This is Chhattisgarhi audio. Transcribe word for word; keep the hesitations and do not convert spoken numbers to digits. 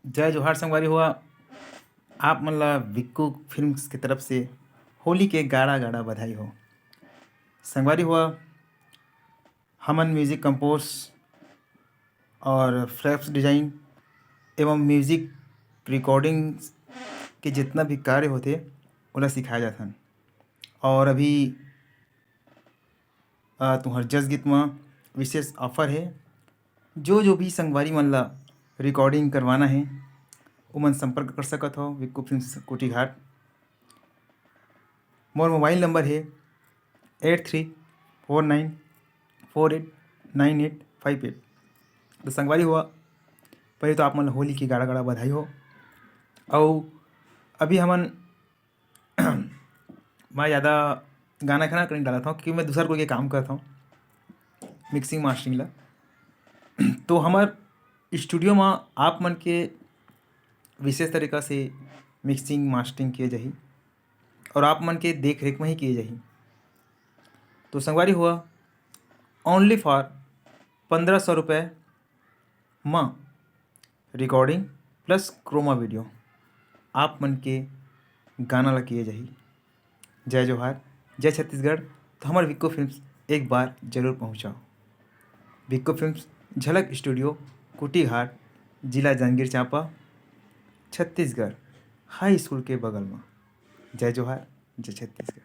जय जोहार संगवारी हुआ, आप मन ला विक्कू फिल्म्स के तरफ से होली के गाड़ा गाड़ा बधाई हो। संगवारी हुआ, हमन म्यूजिक कंपोज और फ्लैप्स डिजाइन एवं म्यूजिक रिकॉर्डिंग के जितना भी कार्य होते, ओला सिखाए जाथन। और अभी अ, तुम्हार जस गीत म विशेष ऑफर है। जो जो भी संगवारी मन ला रिकॉर्डिंग करवाना है, उमन संपर्क कर सकत हो विक्कू फिल्म्स कोटीघाट। मोर मोबाइल नंबर है eight three four nine four eight nine eight five eight. तो संगवारी हुआ, पहले तो आप मन ला होली की गाड़ा गाड़ा बधाई हो। अउ अभी हमन मैं ज़्यादा गाना खाना कहीं डालत हूँ, क्योंकि मैं दूसर कोई के काम करत हूँ, मिक्सिंग मास्टरिंग ला। तो हमर स्टूडियो में आप मन के विशेष तरीका से मिक्सिंग मास्टरिंग किए जाही और आप मन के देख रेख में ही किए जाही। तो संगवारी हुआ, ओनली फॉर पंद्रह सौ रुपये म रिकॉर्डिंग प्लस क्रोमा वीडियो आप मन के गाना ला किए जाही। जय जोहार, जय छत्तीसगढ़। तो हमर विक्कू फिल्म्स एक बार जरूर पहुँचाओ। विक्कू फिल्म्स, झलक स्टूडियो, कुटीघाट, जिला जांजगीर चांपा, छत्तीसगढ़, हाई स्कूल के बगल में। जय जोहार, जय छत्तीसगढ़।